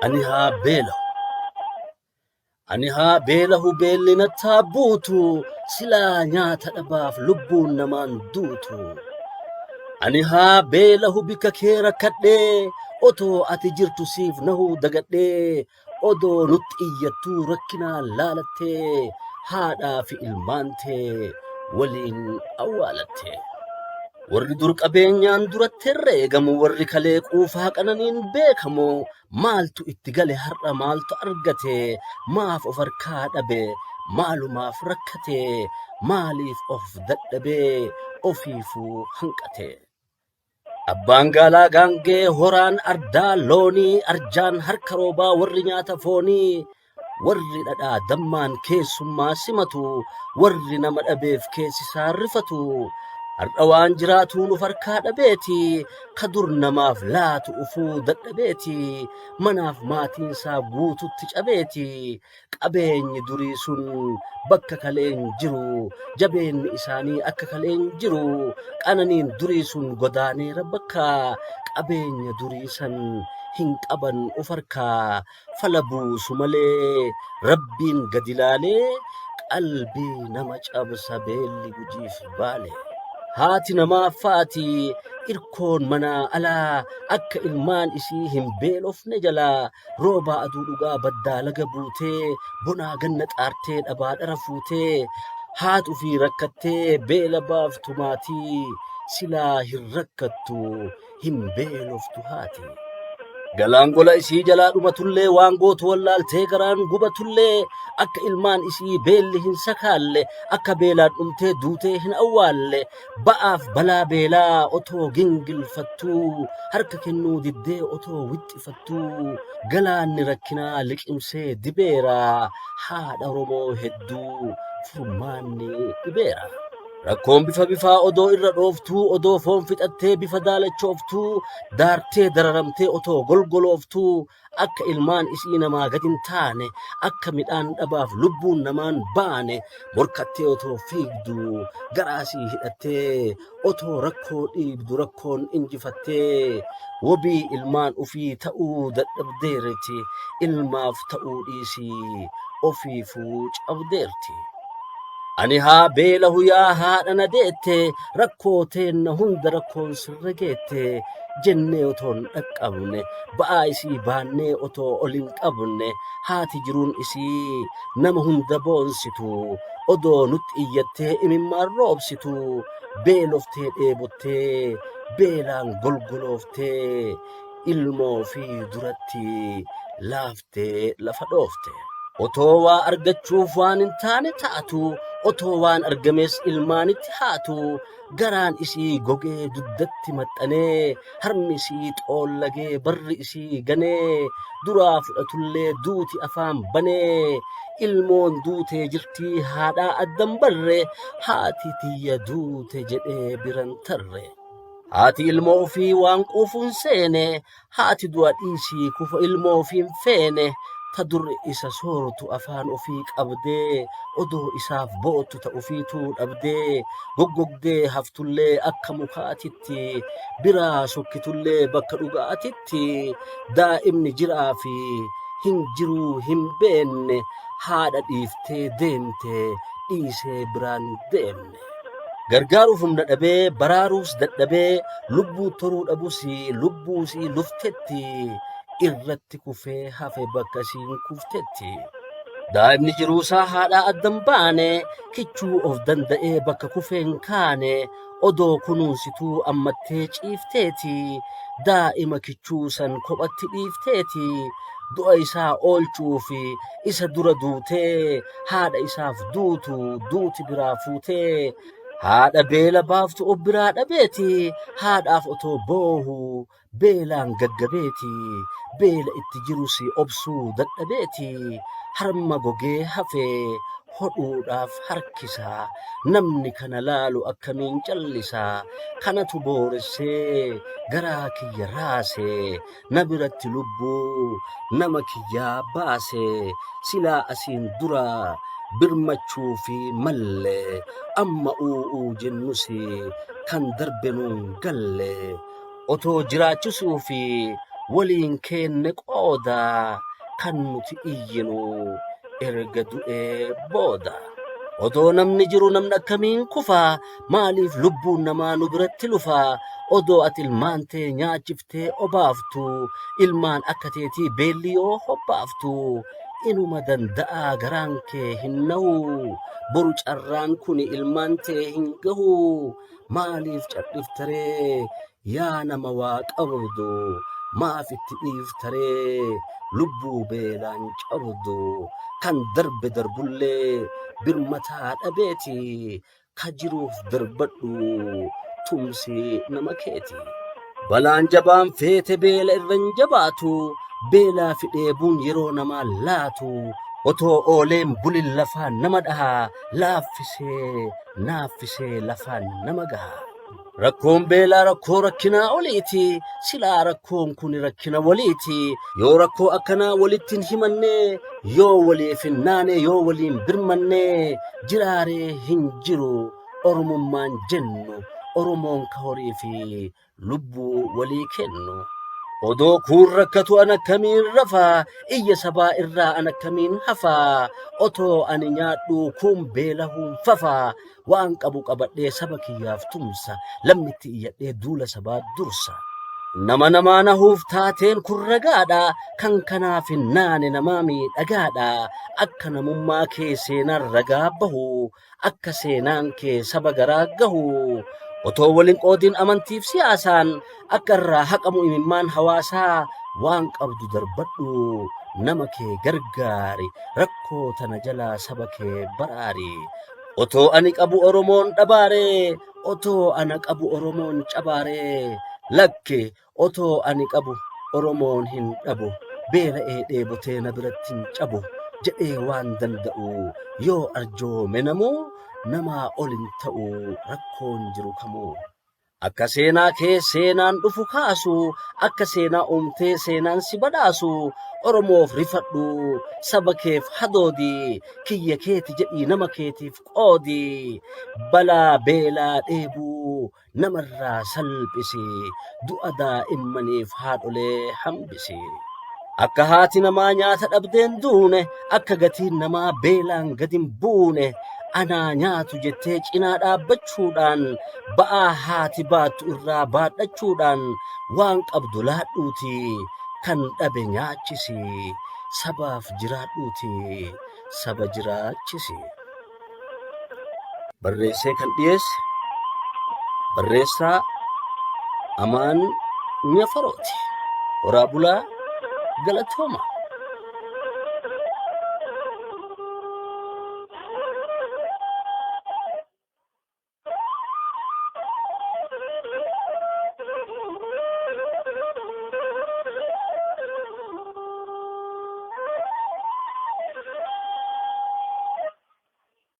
Ani haa beelahu. Ani haa beelahu beelli nattaa buutu silaa nyaata dhabaaf lubbuun namaan duutu. Ani haa beelahu bikka kee rakkadhee otoo ati jirtu siif nahuu dagadhee odoo nutti iyyattuu rakkinaan laalattee haadhaa fi ilmaan tee waliin awwaalatte. Warri dur qabeenyaan duratti herreegamu warri kalee quufaa qananiin beekamu maaltu itti gale har'a maaltu argate maaf of harkaa dhabe maalumaaf rakkate maaliif of dadhabee ofiifuu hanqate. Abbaan gaalaa gaangee horaan ardaa loonii arjaan harka roobaa warri nyaata foonii warri dhadhaa dammaan keessummaa simatu warri nama dhabeef keessisaa rifatu har'a waan jiraatuun of harkaa dhabeeti ka dur namaaf laatu ufuu dadhabeeti manaaf maatiinsaa guututti cabeeti Qabeenyi durii sun bakka kaleen jiru, jabeenni isaanii akka kaleen jiru, qananiin durii sun godaaneera bakka qabeenya durii san hin qaban of harkaa fala buusu malee rabbiin gadi laalee qalbii nama cabsa beelli gujiif baale. Haati namaa faati irkoon manaa alaa akka ilmaan isii hin beelofne jalaa Roobaa aduu dhugaa baddaa laga buutee bonaa ganna xaartee dhabaa dhara fuutee haati ufii rakkattee beela baaftu maatii silaa hin rakkattu hin beeloftu haati. Galaan gola isii jalaa dhumatullee waan gootu wallaaltee garaan gubatullee akka ilmaan isii beelli hin sakaalle akka beelaan dhumtee duutee hin awwaalle Ba'aaf balaa beelaa otoo gingilfattuu, harka kennuu diddee otoo wixxifattuu, galaanni rakkinaa liqimsee dibeera, haadha Oromoo hedduu furmaanni dhibeera. Rakkoon bifa bifaa odoo irra dhooftuu, odoo foon fixattee bifa daalachooftuu, daartee dararamtee otoo golgolooftuu, Akka ilmaan isii namaa gad hin taane, akka midhaan dhabaaf lubbuun namaan baane, morkattee otoo fiigdu, garaasii hidhattee, otoo rakkoo dhiibdu rakkoon injifattee, wabii ilmaan ufii ta'uu dadhabdeerti, ilmaaf ta'uu dhiisii ofiifuu cabdeerti. Ani haa beelahu yaa haadha na deette, rakkoo teenna hunda rakkoon sirra geette, jennee otoo hin dhaqqabne, ba'aa isii baannee otoo ol hin qabne, haati jiruun isii nama hunda boonsitu, odoo nutti iyyattee imimmaan roobsitu, beeloftee dheebottee, beelaan golgolooftee, ilmoo fi duratti laaftee lafa dhoofte. Otoo waa argachuuf waan hin taane taatu, otoo waan argames ilmaanitti haatu, garaan isii gogee duddatti maxxanee, harmi isii xoollagee barri isii ganee, duraa fudhatullee duuti afaan banee, ilmoon duutee jirtii haadhaa addan barre, haati tiyya duute jedhee biran tarre. Haati ilmoo ofii waan quufuun seene, Haati du'a dhiisii kufa ilmoo ofii hin feene, ta dur isa soortu afaan ofii qabdee, odoo isaaf boottu ta ofiituu dhabdee, goggogdee haftullee akka mukaatitti, biraa sokkitullee bakka dhugaatitti, daa'imni jiraa fi hin jiruu hin beenne, haadha dhiiftee deemte dhiisee biraan deemne. Gargaaruuf humna dhabee, baraaruus dadhabee, lubbuu toruu dhabus lubbuusii luftetti irratti kufee hafe bakka isiin kuftetti. Daa'imni jiruusaa haadhaa addan baane, kichuu of danda'ee bakka kufeen kaane, odoo kunuunsituu ammattee ciifteeti, daa'ima kichuu san kophatti dhiifteeti, du'a isaa oolchuuf isa dura duutee, haadha isaaf duutu duuti biraa fuutee haadha beela baaftu of biraa dhabeeti haadhaaf otoo boohu beelaan gaggabeeti beela itti jirus obsuu dadhabeeti harma gogee hafe hodhuudhaaf harkisa namni kana laalu akkamiin callisa kanatu booressee garaa kiyya raase na biratti lubbuu nama kiyyaa baase silaa asiin dura birmachuu fi malle amma u'uu jennus kan darbe nuun galle otoo jiraachisuu fi Waliin keenne qooda kan nuti iyyinu erga du'ee booda. Odoo namni jiru namni akkamiin kufa? Maaliif lubbuun namaa nu biratti lufa? Odoo ati ilmaan tee nyaachiftee obaaftu, ilmaan akka teetii beelli yoo hobbaaftu, inuma danda'aa garaan kee hin nahu. Boru carraan kuni ilmaan tee hin gahu. Maaliif cadhiftaree yaa nama waa qabdu? Maaf itti dhiiftaree lubbuu beelaan cabdu? Kan darbe darbullee birmataa dhabeeti. Ka jiruuf darbadhu tumsi nama keeti. Balaan jabaan feete beela irra hin jabaatu. Beelaa fi dheebuun yeroo namaa laatu. Otoo ooleen bulin lafaan nama dhaha. Laaffisee naaffisee lafaan nama gaha. Rakkoon beelaa rakkoo rakkinaa oliiti. Silaa rakkoon kun rakkina waliiti. Yoo rakkoo akkanaa walitti hin himanne, yoo waliif hin naane, yoo waliin birmanne, jiraaree hin jiru Oromummaan jennu. Oromoon ka horii fi lubbuu walii kennu. Odoo kuun rakkatu an akkamiin rafa, iyya sabaa irraa an akkamiin hafa, otoo ani nyaadhuu kuun beelahuun fafa, waan qabu qabadhee saba kiyyaaf tumsa, lammitti iyyadhee duula sabaa dursa. Nama namaa nahuuf taateen kun ragaadha, kan kanaaf hin naane namaa miidhagaadha, akka namummaa kee seenaan ragaa bahu, akka seenaan kee saba garaa gahu otoo waliin qoodiin amantiif siyaasaan akka irraa haqamu imimmaan hawaasaa waan qabdu darbadhu nama kee gargaari rakkoo tana jalaa saba kee baraari. Otoo ani qabu Oromoon dhabaaree otoo ana qabu Oromoon cabaaree lakki Otoo ani qabu Oromoon hin dhabu, beela'ee dheebotee na biratti hin cabu jedhee waan danda'u yoo arjoome namuu namaa ol hin ta'u rakkoon jiru kamuu. Akka seenaa kee seenaan dhufu kaasu, akka seenaa uumtee seenaan si badhaasu, Oromoof rifadhu, saba keef hadoodi, kiyya keeti jedhii nama keetiif qoodi, balaa beelaa dheebuu namarraa salphisi, du'a daa'immaniif haadholee hambisi. Akka haati namaa nyaata dhabdeen duune, akka gatiin namaa beelaan gad hin buune, anaa nyaatu jettee cinaa dhaabbachuudhaan, ba'aa haati baattu irraa baadhachuudhaan waan qabdu laadhuutii kan dhabe nyaachisi, sabaaf jiraadhuutii saba jiraachisi. Barreessee kan dhiyeesse barreessaa Amaan Nyafarooti. Horaa bulaa galatooma.